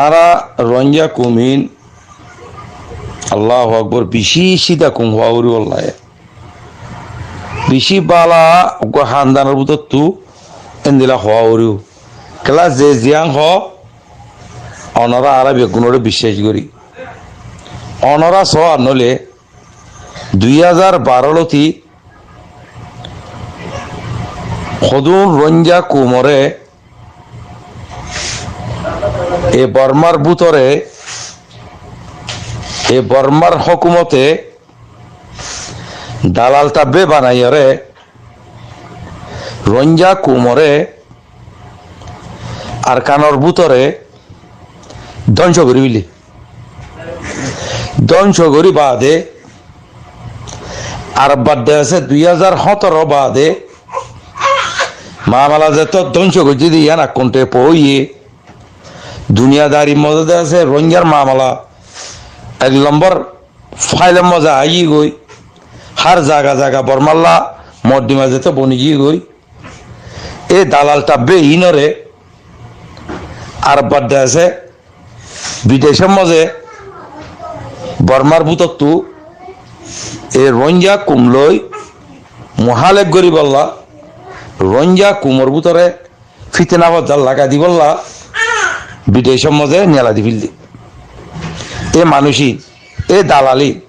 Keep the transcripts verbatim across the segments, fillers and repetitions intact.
Añára Rohingya koum ín, Allahu Akbar, bicí cída koum hoó gorí, wallai. Bicí bála uggwá hándanor bútottu endilla hoó gorí. Kiyólla ze ziyán hoó, onorá añára beggúnoré biccác gorí. Onorá soó ar noóile dui házar baró lóti hodún Rohingya koumoré e Bormar bútore, e Bormar hókumote dalal thabbe banaiyóre Rohingya koumoré Arkanor bútore dónco gorí félaiyé. Dónco gorí baade ar baade asé dui házar hóñtoro baade mamala zeto dónco goijjé de yían akkonte foóiye. Duniyadarir moze de asé Rohingyar mamala ek lombor failor moze aiyé goi. Hár zaga zaga Bormalla moddima zeto boni giyé goi. E dalal thabbe ínoré ar baade asé bidecór moze Bormar bútottu e Rohingya koum loi muhálef goríbolla, Rohingya koumor bútore fitna fojjal lagai dibolla bidecór moze niyalai di félaiyé. E manúic ín, e dalal ín,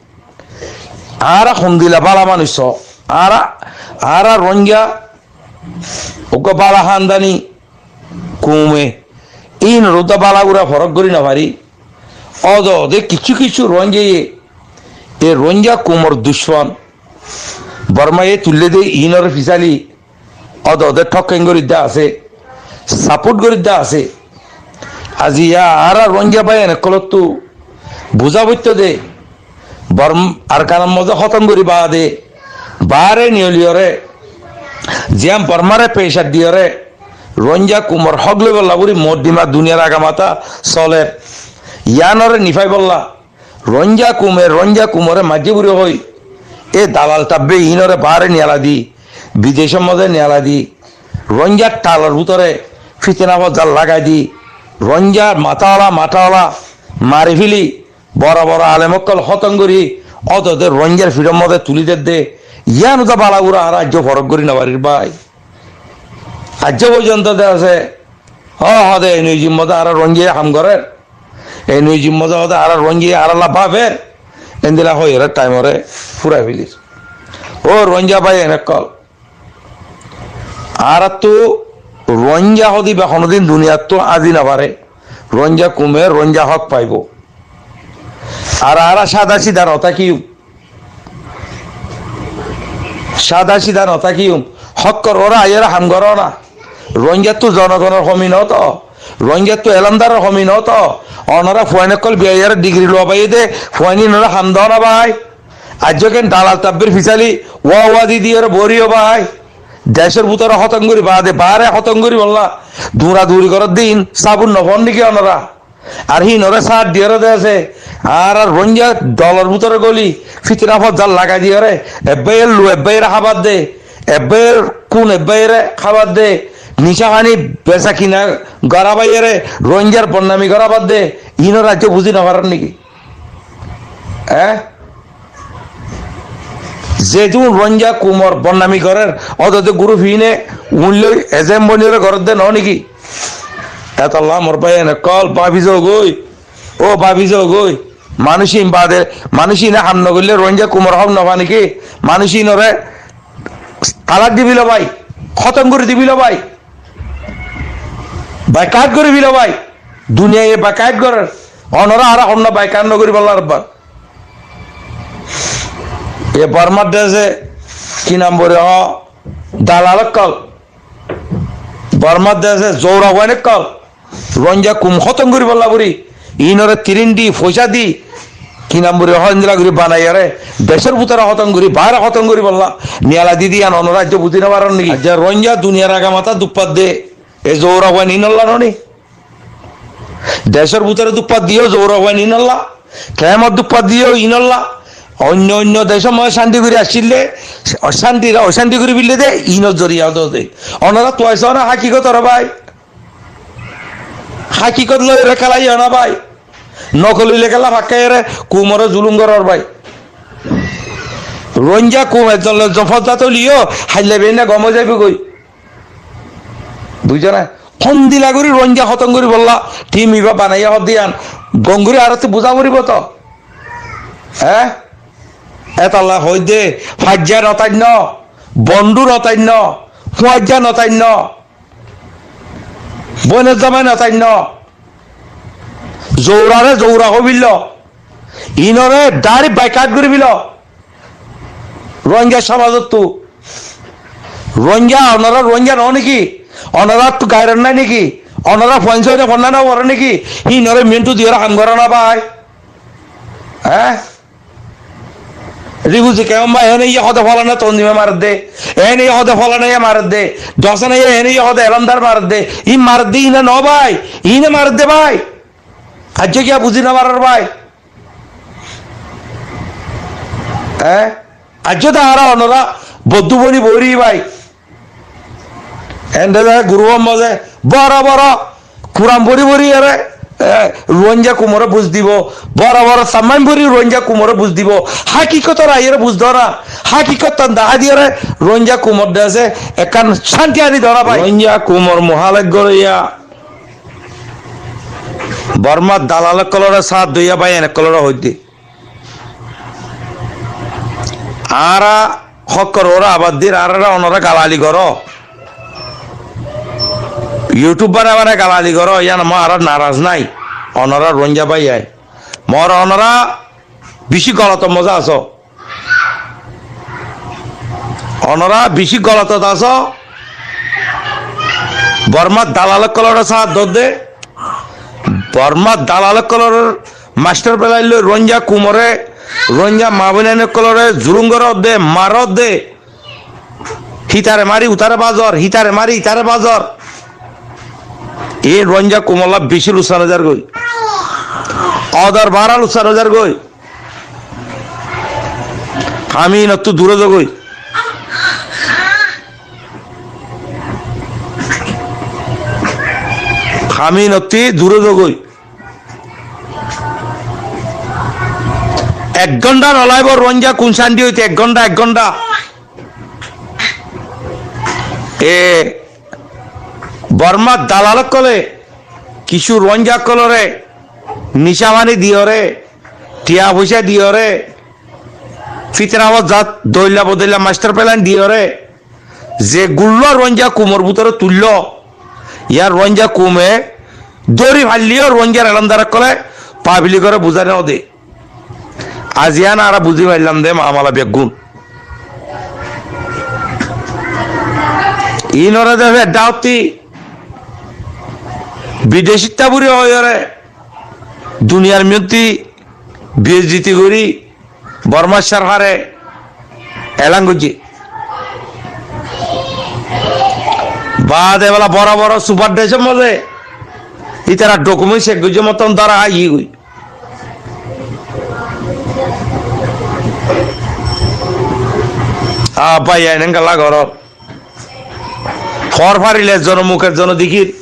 añára hondilla bála manúic soó, añára, añára Rohingya uggwá bála hándani koum, e ínor uddá bála gura forók gorí nofarí. Ódode kiccú kiccú Rohingyaye e Rohingya koumor ducmon Bormaye tuillé de ínoré fisali ódode thókken gorídde asé, sapót gorídde asé. Aziya añára Rohingya báiyain ókkolóttu buzá foittó de, Borm-, Arkanor moze hótom gorí baade baáre niyoliyoré, ziyán Bormare pressure diyoré, Rohingya koumor hók loibolla buli moddima duniyar agamata soler. Yíanoré nifaibolla, Rohingya koume Rohingya koumoré maijjé buli hoi, e dalal thabbe ínoré baáre niyalai di, bidecór moze niyalai di, Rohingyar thalor bútore fitna fojjal lagai di, Rohingyar mathaola mathaola mari féli, boro boro alem ókkol hótom gorí, ódode Rohingyar fiçór moze tulí dedde, yían uddá bála gura añára aijjó forók gorí nofarír bái. Aijjó foijjonto de asé, ó, hóde NUG moze añára Rohingyaye ham gorér, NUG moze hóde añára Rohingyaye añáralla báfer, endilla hoiyóre thaimoré fúrai félir. Ó Rohingya báiyain ókkol, añáráttu Rohingya hóde íba honódin duniyattu azi nofaré. Rohingya koume Rohingya hók faibó. Ar añára sáda sída notákiyum. Sáda sída notákiyum. Hókkor uore aiyóre ham goró na. Rohingyattu zonogonor homi noó to. Rohingyattu elómdaror homi noó to. Onorá fuain ókkol biyaiyóre digiri luwa baiyé de fuain ínoré ham doó na bái. Aijjó ken dalal thabbir fisali wá wá di diyoré boóriyo bái. Decór bútore hótom gorí baade baáre hótom goríbolla dura duri gorér de ín sábur nofór niki onorá? Ar híinoré sáat diyoré de asé, añárar Rohingya dolor bútore góli fitna fojjal lagai diyoré, ebbáiye lu ebbáiyeré hábar de, ebbáiye kún ebbáiyeré hábar de, nicá faní besa kina gorá baiyeré Rohingyar bodnami gorá bad de, íinoré aijjó buzí nofarér niki? Eé? Zedún Rohingya koumor bodnami gorér, ódode gurúf íne uñillói ejem boniyóre gorér de noó niki? Etolla mor báiyain ókkol, báfi zoogói, ó báfi zoogói, manúic ín baade, manúic íne ham nogoillé Rohingya koumor hók nofá niki? Manúic ínoré talak di félo bái, hótom gorí di félo bái, baikát gorí félo bái, duniyaiye baikát gorér, onorá añára honnúa baikát nogoríbolla ar bái. E Bormar decé ki nam bore hoó dalal ókkol, Bormar decé zoura fuain ókkol, Rohingya koum hótom goríbolla buli, íinoré tirin di, foicá di, ki nam bore hoó endilla gorí banaiyóre, decór bútore hótom gorí, baáre hótom goríbolla niyalai di de yían onorá aijjó buzí nofaron niki? Aijjó Rohingya duniyar agamata duppat de, e zoura fuain ínolla noó ni? Decór bútore duppat diyó zoura fuain ínolla, kemot duppat diyó ínolla, Oinno oinno decór mazé cánti gorí accíle, cánti, ocánti gorí félaiye dé, inor zoriya ódde. Onorá tuaisó na hákikot ore bái. Hákikot loi ore kélaiyó na bái. Nokol óile kéla fakkáiyore kuumoré zulúm gorór bái. Rohingya kuum ezzon lozzon fódda tóliyo, háilla beinna gom ói zaibói. Buijjó na? Hondilla gorí Rohingya hótom goríbolla thím ibá banaiyé hoddé yián gom gorí aróttu buzá foribó to. Hé? Étalla hoóidde, faijja no táinno, bondú no táinno, fuaijja no táinno, boinor zamai no táinno, zouraré zoura hoóibillo, inoré dhári baikát goríbillo. Rohingya somazottu Rohingya, onorá Rohingya noó néki? Onoráttu gairot nái néki? Onorá fuain sóine fonná no foré néki? Híinoré mentu diyóre ham goró na bái. Hé? Refugee camp ot eéne yó hoóde fólana tonzime maredde, eéne yó hoóde fólana yó maredde, dosana yó eéne yó hoóde elómdar maredde, iín maredde iíne noó bái, iíne maredde bái. Aijjó kiyá buzí no farér bái? Hé? Aijjó de añára onorá boddú boni boóri bái. Endilla gurúfor mazé boro boro Kuran fori fori ere, e, Rohingya kuumoré buz dibó. Boro boro tammáin fori Rohingya kuumoré buz dibó. Hákikotor aiyóre buz dóna. Hákikottan dahá diyóre Rohingya kuumor decé ekkán cánti aní dóna bái. Rohingya kuumor muhálef goróya Bormar dalal ókkolóre sáat doiya bái en ókkolóre hoóidde. Añára hókkor uore abar dir, añáráre onorá galali goró. YouTube banai banai galali goró, yían ot añára naras nái. Onorá Rohingya báiyain. Mor onorá bicí golotor mazé asó. Onorá bicí golotot asó. Bormar dalal ókkolóre sáat dódde. Bormar dalal ókkolór mastor felaillói Rohingya kuumoré, Rohingya maa boinain ókkolóre zulúm goródde, maródde. Hítare mari utare bazor, hítare mari itare bazor. Iín Rohingya kuumolla bicí luksan ói zargói. Odor bara luksan ói zargói. Ham iínottú duré zogói. Ham iínottú duré zogói. Ek gónda no laibó Rohingya kuum cánti óite, ek gónda, ek gónda. E Bormar dalal ókkolé kissú Rohingya ókkolóre nicá faní diyóre, tiañ foicá diyóre, fitna fosad, doilla bodoilla mastor felain diyóre, ze gullúa Rohingya kuumor bútore tuilló, yían Rohingya kuume dóri faillé yó Rohingyar elómdar ókkolé pablikóre buzái node. Aijja añára buzí faillám de mamala beggún. Iínoré de fedda ottí bidecitta buli hoiyóre duniyar miyottí biyezziti gorí Bormar sorkare elan goijjé. Baade ebela boro boro supar decór mazé ítara dokument cek goijjé mottón dóra háiye goi. Aá bái, ain engalla gorór. Hoór farile ezzonor muk ezzone dekír.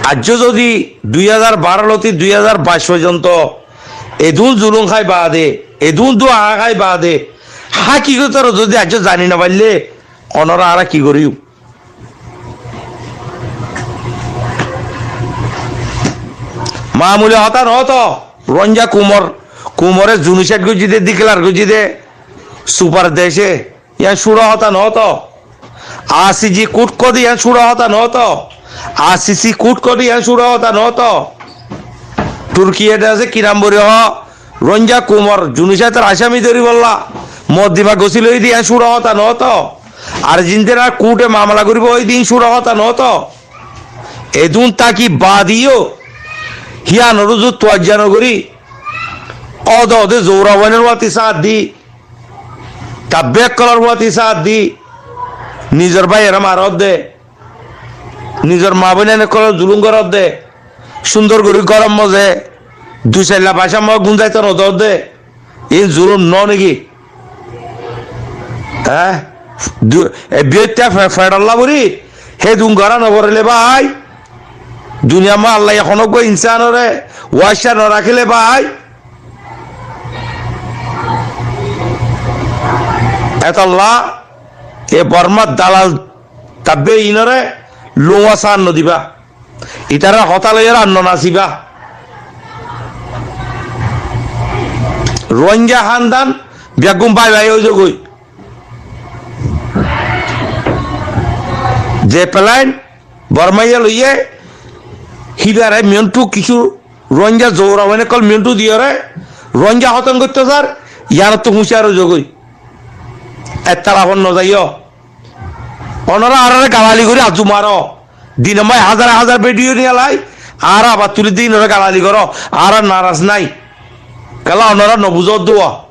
Aijjó zodi dui házar baró lóti dui házar baic foijjonto edún zulum hái baade, edún duwa hái baade, hákikotoré zodi aijjó zani no faille, onorá añára ki goríyum? Mamuli hotá noó to, Rohingya kuumor, kuumoré junisaid goijjé dé, diklar goijjé dé, supar dece, yián cúra hotá noó to. Asiji kút hoó dé yián cúra hotá noó to. Asisi kút hoó dé yián cúra hotá noó to. Turkiye de asé ki nam buli hoó, Rohingya kuumor junisaidor asami dóribolla moddima gosíl óiye dé yián cúra hotá noó to. Arjentinar kúthe mamala goríbo óiye dé yián cúra hotá noó to. Edún táki baade yó híyanor uzu tuwaijja nogorí, óde óde zoura fuainor fúañti sáat di, tabbe ókkolor fúañti sáat di, nizor báiyoré maródde, nizor maa boinain ókkolore zulum goródde, cúndor gorí góror mazé dui sailla bacá moi gúnzaito nodódde. Ín zulum no néki? Há? Du-, e biyoitta fe-, feçolla buri, hé dun gorá noforile bái. Duniyar maze Allaye honó uggwá insanore wacca norakíle bái. Etolla e Bormar dalal tabbe inore luwa sán nodiba. Itarar hotá loiyore ar nonasiba. Rohingya hándan beggún bái bái óizogói. Ze plan Bormaye loiye, híbare miyontu kissú Rohingya zoura óine ókkol miyontu diyore Rohingya hótom goittó sar, yíanottú húciyar óizogói. Ettala fon nozaiyó. Onora añáráre galali gorí azu maró. Dine moi házar házar vidiyo niyalai, añára abar tuli di inore galali goró, añára naras nái. Kiyólla onora nobuzó dé.